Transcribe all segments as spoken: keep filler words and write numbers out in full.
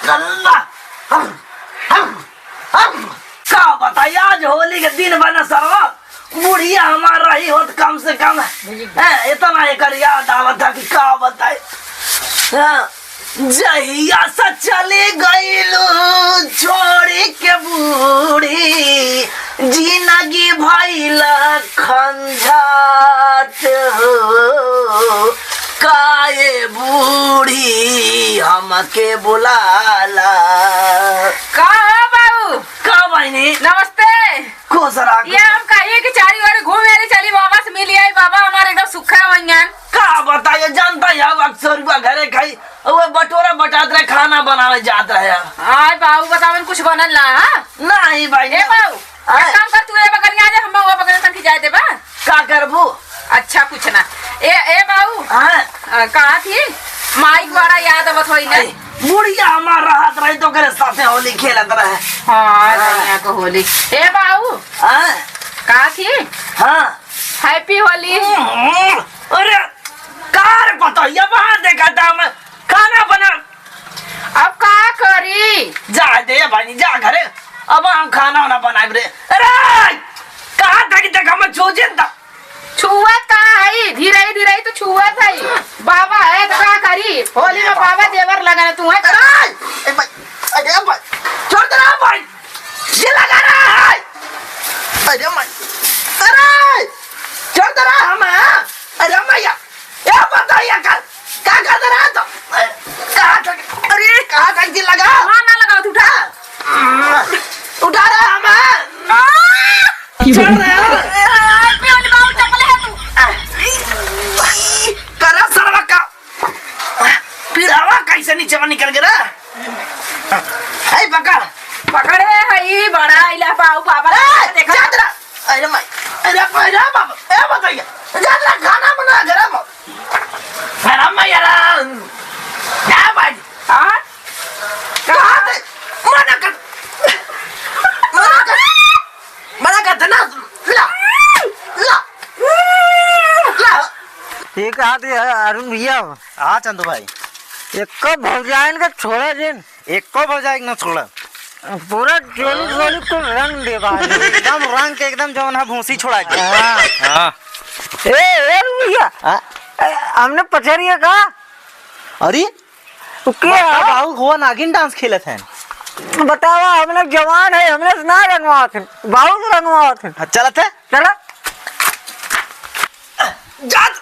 कल्ला। हम, हम, हम। का बताई, आज होली के दिन बा न सरवा, बुढ़िया हमार रही होत कम से कम, हैं, इतना एकर याद आवत है कि का बताई। हाँ, जहिया से चली गईलू छोड़ी के बूढ़ी, जिंदगी भइल खंजात हो, काए बूढ़ी हमके बुलाला। का हो बाबू? का बहिनी? नमस्ते। खुश रहा, ये खुश। हम कहिए कि चारी ओर घूम आए, चली बाबा से मिल आई, बाबा हमारे एकदम सुखा होइहन। का बताइए, जानता है, अब अक्सर हुआ घरे खाई, वो बटोरा बटात रहे, खाना बनावे जात रहे। आय बाबू, बतावन कुछ बनल ना, हाँ? नहीं भाई, ए नहीं। बाबू, आय। एक काम कर, तू ए बगलिया जा, हम वो बगलिया तनकी जाए देबा। का करबू? अच्छा, कुछ ना। ए, ए बाबू, हाँ। अ, कहा थी, माई के बड़ा याद आवत होई ना। अरे, बुढ़िया हमार रहत रही तो ओकरे साथे होली खेलत रहे। हाँ, हाँ। बढ़िया को होली। ए बाबू, हाँ। कहा थी? हाँ। Happy होली। हम्म, अरे, का रे पतोहिया, वहाँ देखा था मैं, खाना बना। अब का करी? जा दे भाई, जा घरे, अब हम खाना वाना बनाइब रे। अरे, कहा था कि देखा मैं जोजिन था। छुअत का है? धीरे धीरे तो छुअत है। बाबा है तो का करी? होली में बाबा जेवर लगाना तू है। अरे, ए भाई, अरे भाई, छोड़ दे रहा भाई। ये लगा रहा है। अरे माई, अरे, छोड़ दे रहा हम, हाँ? अरे मैया, ये बताइए का, का कर दे रहा तो? कहाँ तक, अरे, कहाँ तक ये लगा? वहाँ ना लगा, तू उठा। उठा रहा हम, हाँ? छोड़ रहे हो? ए, ए, ए, बाबू, चप्पल है तू। करा सरवा का। पीढ़ावा कैसे नीचे में निकल गया? है पकड़। पकड़े है ई बड़ा इला पाऊ बाबा। ए, देखा। जात रहा। अरे माई। अरे, अरे बाबा। ए बताइए। जात रहा खाना बना घर में। घर में यार। क्या भाई? हाँ? कहाँ थे? मना कर। मना कर। मना कर देना। ला। ला। ला। ये कहा थे अरुण भैया? हाँ चंदू भाई। एको भौजाइन के छोड़ा जिन। एको भौजाइन के ना छोड़ा। पूरा चोली चोली को रंग देबा। एकदम रंग के एकदम जौन है भूसी छोड़ा के। हाँ। हाँ। ए, ए भैया। हाँ। ए, हमने पछरिया का? अरे? तू के बड़का है? बाबू हुआ नागिन dance खेलत हैं। बतावा, हमने जवान है, हमने से ना रंगवात हैं, बाबू से रंगवात हैं। हाँ, चलत है। चला। जात,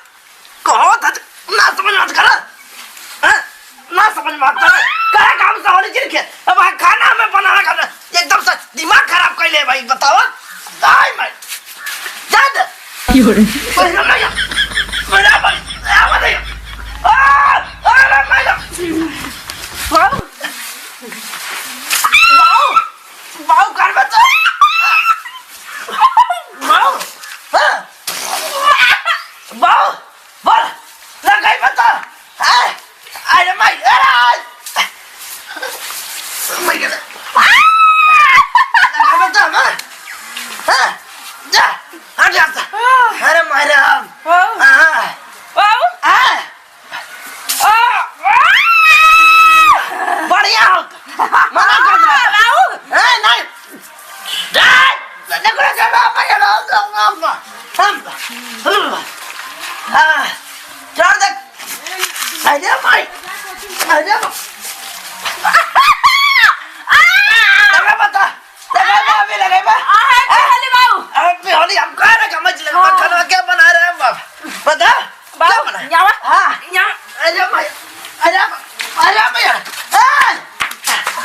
कहो था, ना समझ मत करा। हैं? ना समझ मत करा। काहे काम से होली जिन के? अब आ खाना हमें बनाना खाना। एकदम से दिमाग खराब कर ले भाई, बतावा। दाई मैं। जात। क्यों रे? मेरा भैया। मेरा भाई। मेरा भैया। आ! अरे भैया। बाऊ। बाऊ। बाऊ, घर में तो। बाऊ। हाँ। बाऊ, बोल। लगाई बता। हाँ। अरे माई, अरे। माई के। लगाई बता, माँ। हाँ। जा। हट जा। अरे माई रे। बाऊ। हाँ। बाऊ। हाँ। बढ़िया हो। मना कर दे। बाऊ। ए, नहीं। जा, देखो ना, चलो, अपन ये लो, लो, लो, लो। हम, हम। आ, छोड़ दे। अरे भाई। अरे भाई। लगा बता। लगा बा, अभी लगा बा। आ, happy होली बाऊ। Happy होली, हम कह रहे, समझ ले, हाँ। खाना क्या बना रहे हैं हम अब? बता। बाऊ, क्या बना? यहाँ। हाँ। यहाँ। अरे भाई, अरे, अरे भैया, ए!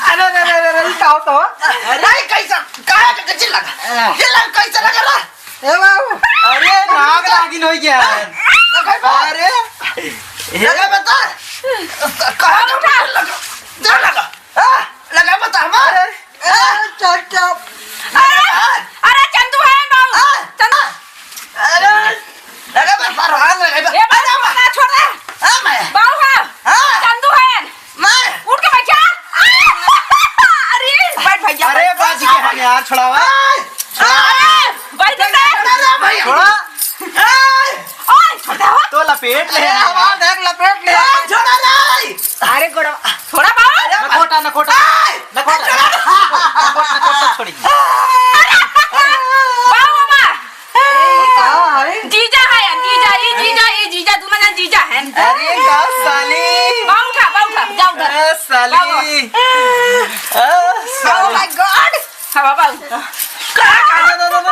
अरे, अरे, अरे, अरे, अरे, का होता हो? अरे, कैसा? काहे के चिल्ला? हाँ। चिल्ला, कैसा लगा रहा? ए बाबू। अरे, नाग नागिन हो गया है। लगा बा? अरे। लगा बता। कहाँ का चिल्ला? जा लगा। आ, लगा बता हमार। अरे, ए, चल, चल। अरे, अरे, चंदू है बाबू। आ, चंदू। अरे, लगा बता, फरहान लगा बता। ए, बाबू, अरे, ना छोड़ दे। हाँ, मैं। बाबू है। हाँ। चंदू है। मैं। उठ के बैठ जा। अरे, बैठ भैया, अरे, बैठ। बाजी के है यार, छुड़ावा। आ, अरे, बैठ जा। अरे, भैया। छोड़ा। ए, ओए, छोड़ दे हो। तो लपेट ले। अरे, हमार देख, लपेट ले। ए, छोड़ा रे। अरे, गोड़वा, छोड़ा बाबू। अरे, नखोटा, नखोटा। साली। बाबू उठा, बाबू उठा, जा उधर। ए, साली। बाबू। ए, Oh साली। My God। हाँ, बाबू। का, का, का, का, का, का, का,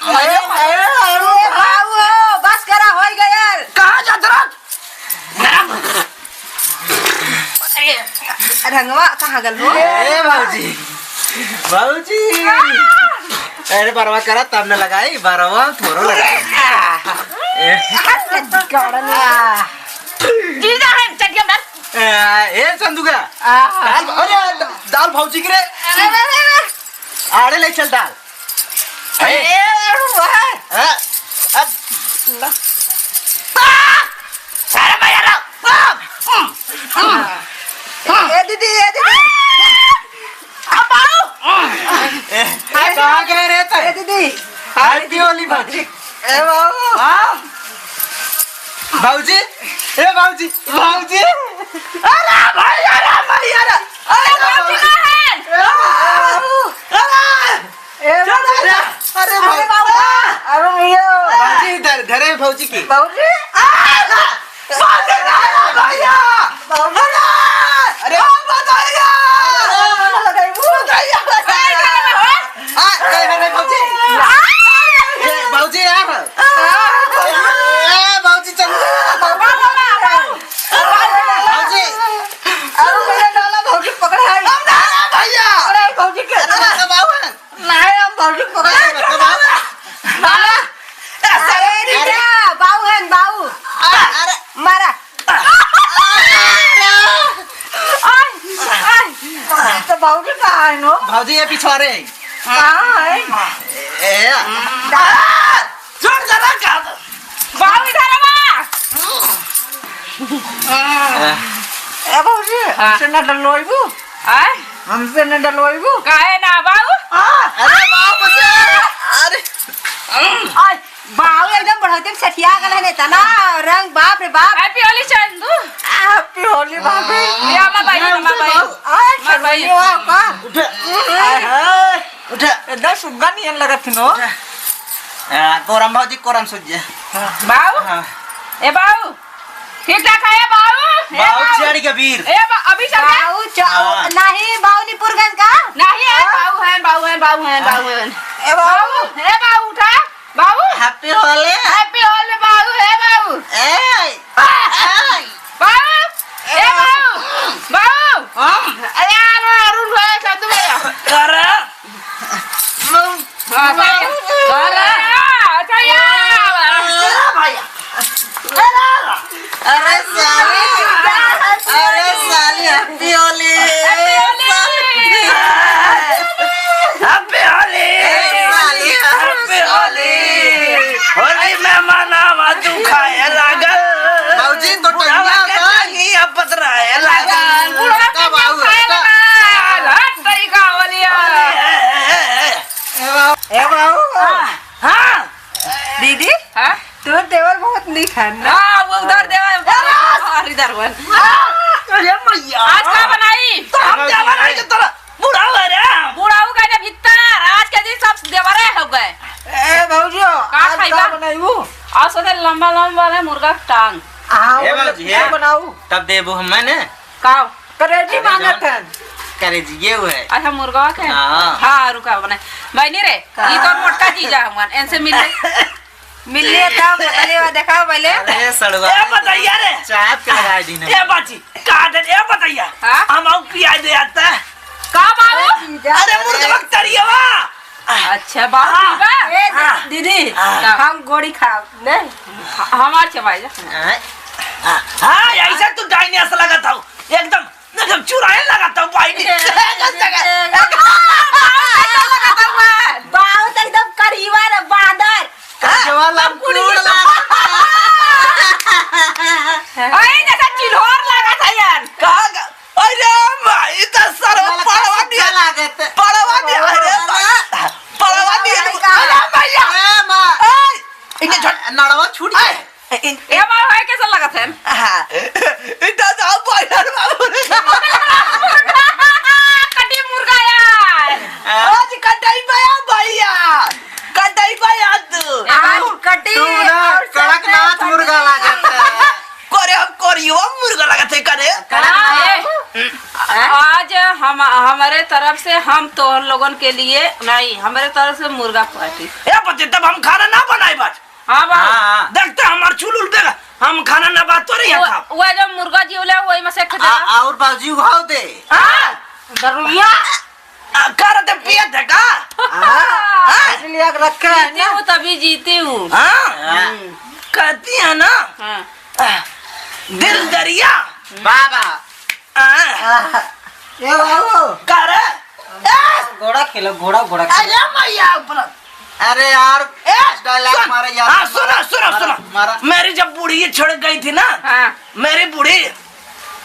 अरे, अरे, अरे, ए, बाबू हो, बस करा, होई गयल। कहाँ जात रहा? रंगवा कहाँ गल हो? ए, बाबूजी। बाबूजी। अरे, बरवा करा, तब न लगाई, बरवा थोरो लगाई। ए। जीजा है, चटिया डाल। ए, ए, संदूका। आ। दाल, अरे, द-, दाल भौजी के रे। अरे, अरे, अरे। आड़े ले चल दाल। ए, ए, अरे, वाह। हाँ, अब, ला। आ! अरे, भैया, ला। आ! हम्म, हम्म। ए, दीदी, ए, दीदी। आ, बाऊ। ए, कहाँ गए रे तै? ए, दीदी। Happy Holi भौजी। ए, बाऊ। हाँ? भौजी, ए भौजी, भौजी। अरे भैया रे, भैया रे। अरे भौजी कहाँ है? ए बाबू। अरे। ए चल भौजी। अरे अरे भौजी। बाबू। अरे भैया। भौजी इधर, घरे भौजी की। भौजी। आ, भौजी ना आया भैया। भौजी। अरे। आ, बताइए। अरे, बताइए। बताइए। आ, ए, अरे, भौजी। ए, भौजी, यार। ए, भौजी, चल। भौजी। अरे, भैया, डाला, भौजी पकड़ा है। हम ना, भैया। अरे, भौजी के अरे, बाबू। नहीं, हम भौजी पकड़ा है। बाबू। अरे, अरे, अरे। बाऊ है, बाऊ। अरे। मारा। आय, आय। तो बाबूजी कहाँ है नो? भौजी ये पिछवारे है। कहाँ है? ए। छोड़ जरा का। बाबू इधर आवा। ए बाबूजी, हाँ। हमसे न डलवाइबू? आय? हमसे न डलवाइबू? काहे ना बाबू? हाँ। अरे बाबू से। अरे। आय। बाऊ एकदम बढ़ौती में सठिया गल है, इतना रंग, बाप रे बाप। Happy Holi चंदू। Happy Holi भाभी। ये हमार भाई, हमार भाई। आ, हमार भाई। शर्मिया का? उठा। आय हाय। उठा। एकदम सुग्गा नियन लगत नो। उठा। आ, कोरम भौजी, कोरम सुज्जे। बाऊ? हाँ। ए बाऊ, ठीक ठाक है बाऊ? ए बाऊ बाऊ। चढ़ के वीर। ए बा-, अभी चढ़ गया? बाऊ च-, हाँ। नहीं, बाऊ निपुरगंज का? नहीं है, हाँ। बाऊ है, बाऊ है, बाऊ है, हाँ। बाऊ है। ए बाऊ। बाऊ, ए बाऊ उठा। बाऊ? Happy Holi। Happy Holi बाऊ, हे बाऊ। ए, ए। बाऊ, ए ए बाऊ। बाऊ। बाऊ। हाँ? अरे यार, अरुण भैया, संतू भैया। अरे। हाँ, बाऊ। अरे, अच्छा यार। अरे भैया। अरे। अरे साली, अरे साली, Happy Holi। Happy Holi। Happy Holi। ए साली, Happy Holi। होली में मनावा तू खाए लागल। भौजी, तो बुढ़ावा टंगिया के का? टंगिया पतराए लागल। बुढ़ावा के का बाऊ? खाए लागल। हट तरीका होलिया। ए बाऊ। ए बाऊ। हाँ, हाँ। दीदी, हाँ? तोर देवर बहुत नीक है ना? हाँ, वो उधर देवर, अरे! और इधर वन। अरे मैया। आज का बनाई? तो हम देवर है कि तोरा बुढ़ाऊ है रे? बुढ़ाऊ का ने भीतर, आज के दिन सब देवरे हो गए। ए भौजी, का आज खाइबा? का बनाई वो? और सोचे लंबा लंबा है मुर्गा के टांग। हाँ, ए वो भौजी, क्या ए, बनाऊ? तब देबो हम, मैंने? का? करेजी अरे मांगत जौन हन। करेजी, ये वो है। अच्छा, मुर्गा के? हाँ। हाँ, रुका बने। बहनी रे, का? ई तोर मोटका जीजा हवन, इनसे मिल ले। मिल ले तब, अरे वाह, देखा पहले। अरे सड़वा। ए, बताइया रे। चाप के लगा दी ना। ए, बाची, का दे, ए, बताइया। हाँ? हम आऊ पिया दे आता। का बाबू? अरे, मुर्गा के तरियवा। अच्छा, बाबू हाँ। ठीक बा? ए, हाँ। दीदी, हाँ। हम गोड़ी खाओ, नहीं? ह-, हमार चबाई जा। हाँ। हाँ, ऐसा तू डाइनिया से लगा था, एकदम, एकदम चुराए लगा था, भाई ने। ए, बाबू, एकदम करीबा रे, बांदर। जवान लाल सब कुड़ी कूड़ के लागा। ओए, जैसे चिल्होर लागा था यार। कहाँ का? अरे माई, ई त सरवा पड़वा दिया। लागत। पड़वा दिया, अरे माई। पड़वा दिया। अरे भैया। ए माँ। ए, इनके झट। नड़वा छूट गया। ए माँ, भाई कैसा लगा था? हाँ। ई त जाओ बॉयलर बाबू रे। कटी मुर्गा यार। आज कटाई पाया भैया। कटाई पाया तू। आज कटी तू ना और कड़कनाथ मुर्गा लागत है। करे हम करियो हम, हमारे तरफ से हम तोहर लोगन के लिए नहीं, हमारे तरफ से मुर्गा पार्टी। ए बच्चे, तब हम खाना ना बनाई बाज। हाँ बाबू। हाँ। देखते हमार चुलुल बेगा, हम खाना ना बात तो रही वो, था। वो जो मुर्गा जीवले वही में से खा आ, देगा। और बाबूजी उघाव दे। हाँ। दरुइया। आ, कर दे पिए थे का? हाँ। हाँ। इसलिए रखे हैं जीती ना। हूँ तभी जीती हूँ। हाँ। हाँ। हम्म। कहती है ना। हाँ। आ, दिल दरिया। बाबा। आ। आ, ए बाबू। का रे? ए! घोड़ा खेलो, घोड़ा, घोड़ा खेलो। अरे मैया ऊपर। अरे यार, ए, dialogue सुन। मारा यार। हाँ, सुनो, सुनो, मारा, सुनो। मारा। मेरी जब बुढ़ी छिड़ गई थी ना, हाँ। मेरी बुढ़ी,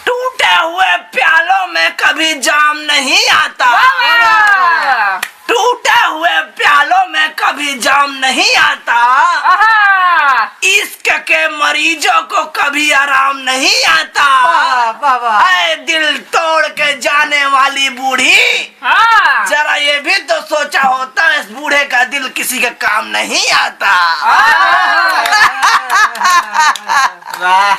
"टूटे हुए प्यालों में कभी जाम नहीं आता।" वाह, वाह। टूटे हुए प्यालों में कभी जाम नहीं आता। आहा। इश्क के मरीजों को कभी आराम नहीं आता। वाह, वाह, वाह। ऐ दिल तोड़ के जाने वाली बूढ़ी, हाँ। जरा ये भी तो सोचा होता, इस बूढ़े का दिल किसी के काम नहीं आता। आहा। वाह।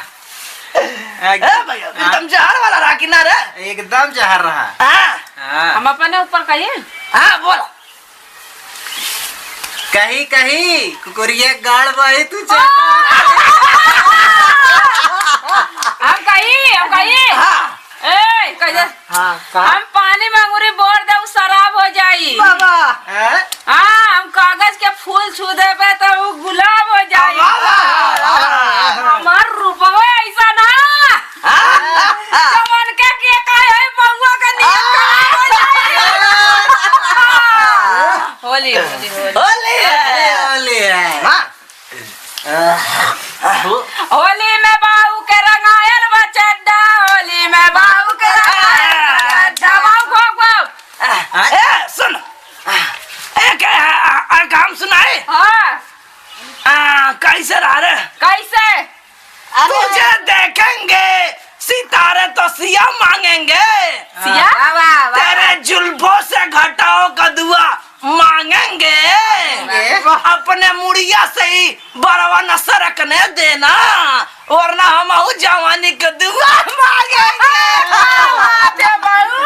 ए एकदम भैया, हाँ। एकदम जहर वाला रहा कि ना रे? एकदम जहर रहा। हाँ। हाँ। हम अपने ऊपर कहिए? हाँ, बोल। कही, कही, कुकुरिया गाड़ बाई तू चाटा। हम कही, हम कही। हाँ। ए, कहिए। हाँ, कहा? हम पानी में अंगूरी बोर दे, उ शराब हो जाई। बाबा। हैं? हाँ, हम कागज के फूल छू देबे त उ गुलाब हो जाई। वाह, वाह, वाह, वाह, वाह। हमार रूपवा ऐसा ना। हाँ, हाँ। जवन के, के कहे है बउआ के नियत खराब हो जाई। होली, होली, होली। होली है। होली है। हाँ। होली में बाऊ के रंगायल बा चड्ढा, होली में बाऊ के रंगायल बा चड्ढा। बाऊ, बाऊ, बाऊ। ए, सुन। एक, आ, आ, आ, काम सुनाए? हाँ। आ, कैसे रहा रे? कैसे? अरे। तुझे देखेंगे सितारे तो सिया मांगेंगे। सिया? वाह, वाह, वाह। तेरे जुल्फों से घटाओ का दुआ मांगेंगे। मांगेंगे। अपने मुड़िया से ही बरवा न सरकने देना, वरना हमहू जवानी के दुआ मांगेंगे। क्या बात है बाबू।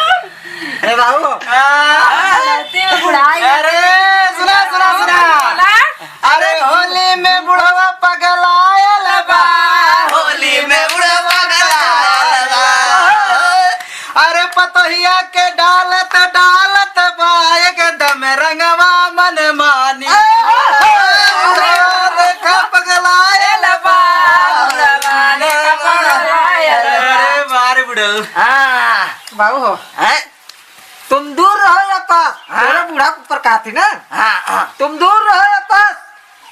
ए बाबू। हाँ। गलती में बुढ़ाई। अरे, सुना, सुना, सुना। बोला? अरे, होली में बुढ़वा पगलायल बा, होली में बुढ़वा पगलायल बा। अरे, पतोहिया के डालत, डालत बा, एकदम रंगवा मन मानी। देखा पगलायल बा। अरे, बार बुढ़ऊ। हाँ। बाबू हो। हैं? तुम दूर रहो या पास, हाँ। तोरे बूढ़ा ऊपर कहा थी ना? हाँ, हाँ। तुम दूर रहो या पास,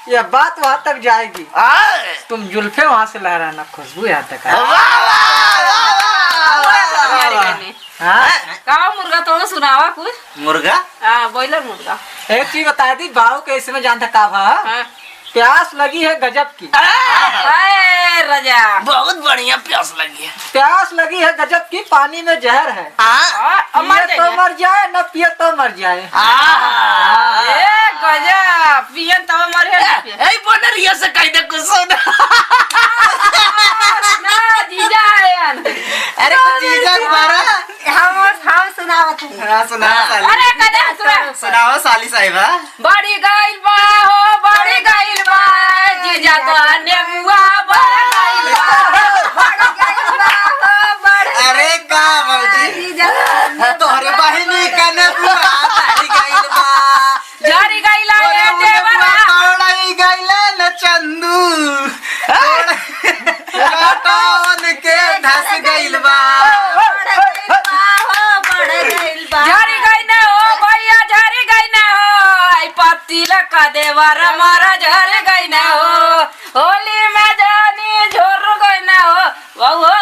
यह बात वहाँ तक जाएगी। हाँ। तुम जुल्फे वहाँ से लहराना, खुशबू यहाँ तक आए। वाह, वाह, वाह, वाह, वाह, वाह। हाँ? का मुर्गा तो सुनावा कुछ? मुर्गा? हाँ, बॉयलर मुर्गा। एक चीज बता दी, बाऊ के इसमें जानता का भा? हाँ। प्यास लगी है गजब की। अरे राजा। बहुत बढ़िया प्यास लगी है। प्यास लगी है गजब की, पानी में जहर है। हाँ। हाँ, अब मर पिए तो जाइए। मर जाए, न पिए तो मर जाए। हाँ। ए गजब, पियन तब मर है, ना ए, पिए। ए, बोनरिया से कह दे कुछ सुन। ना, जीजा आयन। अरे, कुछ जीजा दोबारा। हम, हम सुनावत हई। हाँ, सुनाओ, हाँ। साली। अरे, कदे सुना। सुनाओ, साली साहिबा। बढ़ी गइल बा हो, बढ़ी गइल बा, जीजा तो नेबुआ बढ़ गइल बा, बढ़ गइल बा हो, बढ़ अरे, का भौजी? जीजा तो तोहरे बहिनी का नेबुआ बढ़ गइल बा। झरी गइला ए देवरा। तोड़ई गइले न चंदू। काटन के धस गइल बा। बढ़ गइल बा हो, बढ़ गइल बा। झरी गइने हो भैया, झरी गइने हो। आई पत्ती लका देवर मारा झरी गइने हो। होली में जानी झोर गइने हो। वाह, वाह।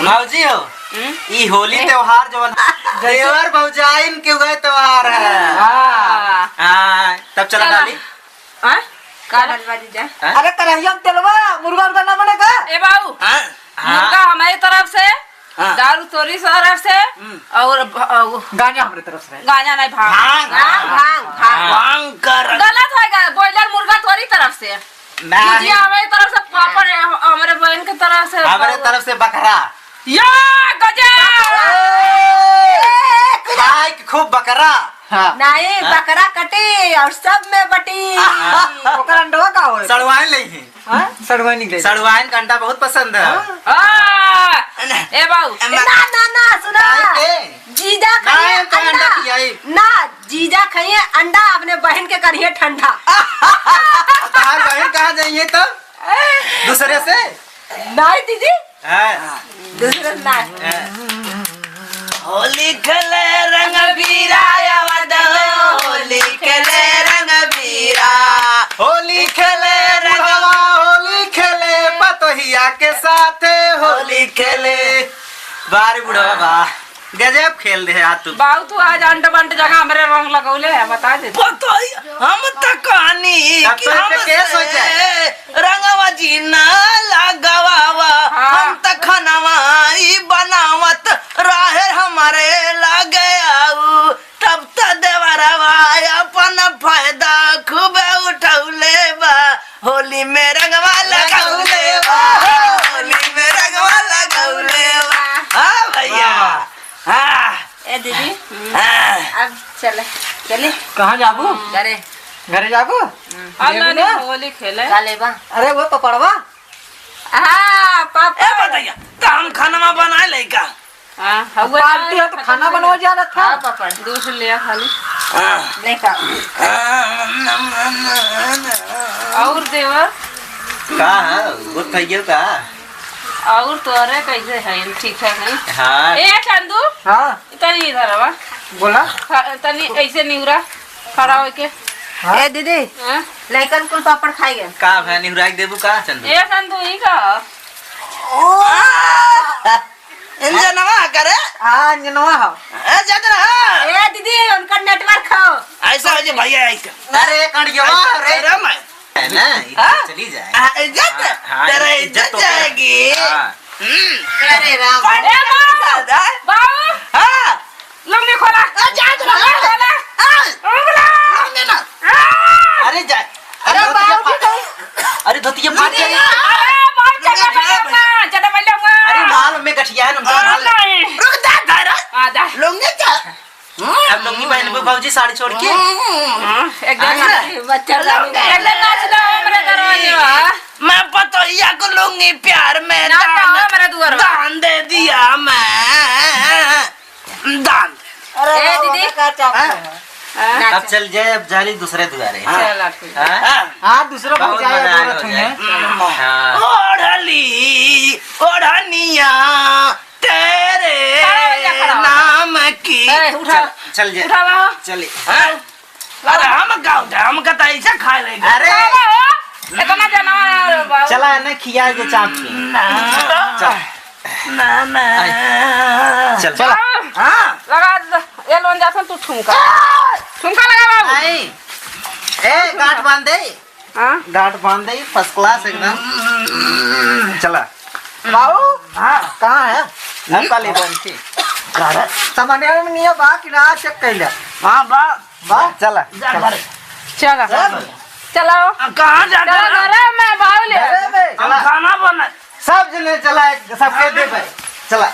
भौजी हो, हम्म? ई होली त्योहार जवन देवर भौजाइन के उहे त्योहार है। हाँ। हाँ, तब चला चला। डाली। हाँ? का डलवा दीजा? हाँ? अरे, करहिया में तेलवा, मुर्गा उर्गा ना बने का? ए बाबू, हाँ? मुर्गा हमारी तरफ से, हाँ। दारू तोरी तरफ से, हम्म। और भ-, अ, गांजा हमारी तरफ से। गांजा नहीं, भांग। भांग। भांग, भांग, भांग। भांग कर। गलत होएगा, बॉयलर मुर्गा तोरी तरफ से। नहीं। मुझे हमारी तरफ से पापड़, हम-, हमारे बहन की तरफ से हमरे पापड़। तरफ से बकरा। या गजब! ए, ए, कुदा। भाई के खूब बकरा। हाँ। नहीं, हाँ। बकरा कटी और सब में बटी। हाँ। ओकर अंडवा का होए? सड़वाइन लेइ ही। हाँ? सड़वाइन निकले। सड़वाइन का अंडा बहुत पसंद है। हाँ। आ, ए बाऊ। ना, ना, ना, सुना। काहे के? जीजा नहीं, खाइए हम तो अंडा अंडा। खियाई। ना, जीजा खाइए अंडा, अपने बहन के करिए ठंडा। तोहार बहन कहाँ जाइए तो? दूसरे से? नहीं दीदी। हाँ। दूसरे से ना। हाँ। होली खेले रंगबीरा अवध, होली खेले रंगबीरा। होली खेले बुढ़वा, होली खेले पतोहिया के साथे होली खेले। बारे बुढ़वा बा, गजब खेल दे यार तू। बाऊ, तू आज अंट बंट जगह हमरे रंग लगौले है, बता दे। पतोहिया, हम त कहनी तब कि तो इनके हमसे केस हो जाए। रंगवा जी ना लगावा, हाँ। हम त खनवा ई बनावत रहे हमरे लगे आऊ। तब त देवरवा अपन फायदा खूबे उठौले बा। होली में रंगवा लगौले बा, होली में रंगवा लगौले बा। हाँ भैया, वाह, वाह। हाँ। ए दीदी, हाँ। अब चले, चले। कहाँ जाबू? घरे। घरे जाबू? अब लेबू ना ना? होली खेले। का लेबा? अरे वो पपड़वा। हाँ, पापड़। ए, बताइए, तो हम खाना बनाए ले का? हाँ, हउआ पार्टी है तो खाना बनवा जा रहा था। हाँ, पापड़। दूध लिया खाली। हाँ। लेका। हाँ। और देवर? का है? वो खाइए का? और तोरे कैसे है? ठीक है, है? हाँ। ए, चंदू। हाँ। तनी इधर आवा। बोला। ख-, तनी ऐसे निउरा खड़ा होके। हाँ? ए दीदी, हाँ? लइकन कुल पापड़ खाई गए। का भा निहुराई देबू का चंदू? ए चंदू, ई का? ओ! अंजनवा करे? हाँ, अंजनवा हो। ए, जात रहा। ए दीदी, उनका network हो। ऐसा हो जे भैया, ऐसा। अरे, कणियवा, ऐसा, अरे। अरे, मैं। है ना, इज्जत हाँ? चली जाए। हाँ, इज्जत? हाँ, हाँ, तेरा इज्जत इज्जत तो जाएगी। हाँ। हम्म। अरे राम। अरे बाबू, दादा। बाबू। हाँ। लुंगी खोला। आ, जा, जा, लुंगी जा। खोला। आ। उगला। लुंगी ना। आ। अरे जा। अरे अरे बाबू धोतिया जी, पा-, अरे धोतिया फाट गई। अरे बाबू, लुंगी चटा खोला पहले भैया। चटा पहले। अरे माल में गठिया है ना, अरे माल। नहीं। रुक जा, धर। आ, जा। लुंगी क्या? अब लुंगी पहनबू भौजी साड़ी छोड़ के? हाँ, एकदम हाँ। नाच, बच्चा लुंगी। एकदम नाच दो हमरे दरवाजे में। मैं पतोहिया को लुंगी प्यार में ना दान, तो हमरे दुआर में। दान दे दिया मैं। दान। अरे ए, बाबा, दीदी। का चाप हाँ? है? हाँ? अब चल जाए, अब जाली दूसरे दुआरे। हाँ। चल, आप हाँ? हाँ, दूसरा बहुत जाए, मजा दो आ रथ में। जाए। हाँ। ओढ़ली, ओढ़निया, तेरे खड़ा हो जा, खड़ा हो जा। नाम की। ए, उठा। चल, चल जा। उठा लाओ। चल। हाँ? अरे हम का उठा, हम का तो ऐसे खा लेंगे। अरे। उठा लाओ। इतना जना है बाबू। चला ना खिया के चाप के। ना। चल। ना, ना। आई। चल। चला। हाँ। लगा दे। ये लोन जाता तू ठुमका। ठुमका लगा बाबू। आई। ए, गांठ बांध दे। हाँ? गांठ बांध दे, first class एकदम। चला। बाबू, हाँ। कहाँ है? घर का लेबर थी। घर है। सामान्य में नहीं है, बा कि ना, check कर ले। हाँ, बा। बा, चला, जा चला। घर। चला। चला। चलाओ। आ, कहाँ जाता चला, है? घर में बाबू ले। घर में, हम चला। खाना बना। सब जने चला, सबके दे भाई। चला।